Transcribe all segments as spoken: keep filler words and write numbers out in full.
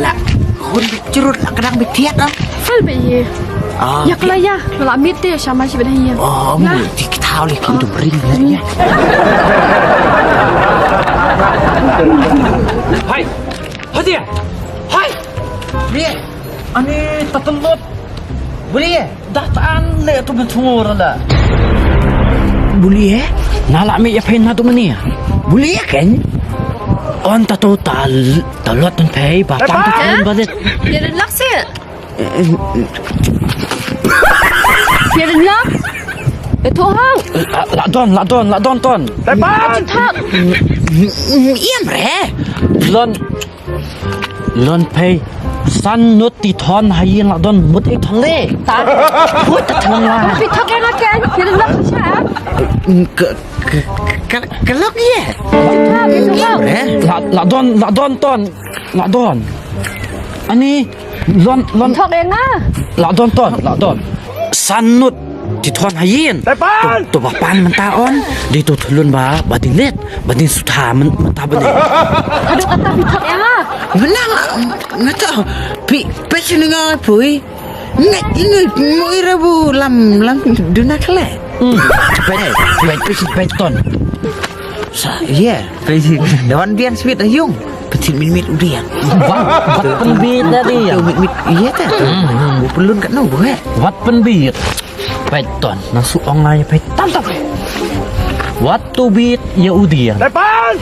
La khun bi jrut la ka dang bi thiat ah. Fel ba ïa. Ah, ïa ka la ïa, la mit te sha ma shi ba dei ïa. Oh, mu ti ki thaw le ki dum rim le ïa. Hai. Hadia. Hai. Ria. Ani tatalot. Buli eh. Dah tan le tu ben sungur la. Buli eh. Na la mi ïa phain na tu mani. Buli eh kan. On ta tu tal talot tan phai ba pang tu. Hah? Balit. Ïa rin lak si. Ïa rin lak. Ïa tu hang. La, la don, la don, la don ton. Tepan. Thak. Ïam re. Lon. Lon phai. San nut ti thon ha ïing la don mut ei thon le. Ta. Put ta thon la. Pi thok ïa nga ken. Ïa rin lak sha. Ka, ka, ka, ka lok ïa. Thak, ïa tu hang. Re. La, la don, la don ton. La don. Ani lon, lon. Thok ïa nga. La don ton, la don. San nut ti thon ha ïing. Tepan. Tu, tu ba pan mynta on. Di tu thulun ba, ba ding let, ba ding sutha myn-, mynta ba ding. Aduh, kata pi thok ïa nga. Menang, nga ta pi, pi sini nga pui. Ngai, ngai, mo ira bu lam, lam duna kle. Hmm. Pai, pai, pai, pai ton. Sa, iya. Pai si, dawan bian sweet ayung. Petit mit mit udian. Wat, wat pynbit dah dia. Mit mit, iya ta. Hmm. Bu pelun kat no, bu eh. Wat pynbit. Pai ton, na su ong ai pai tam tam. Wat tu bit ya udian. Tepan.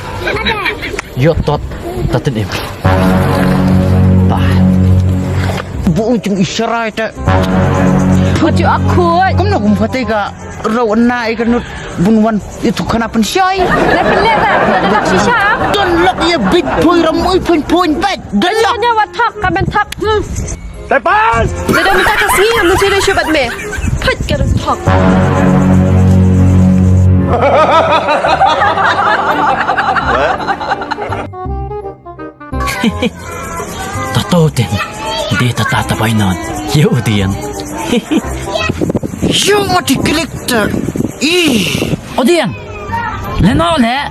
Yo tot, tatin im. Bah. Bu ujung isyarat ta. Puji aku. Kamu nak kumpati ka rau na ikan nut bunwan itu kena pensyai. Lepas lepas, ada tak sisa. Don lak ya big boy ramui pun pun bet. Don lak. Nya watak kamen tak. Hmm. Tepan. Dia dah minta kasih yang mencuri syubat me. Put ka rus thok. Tato ten. Dia tata tabai non. Yo dian. Yo mati klik ta. Ih. Odian. Leno le.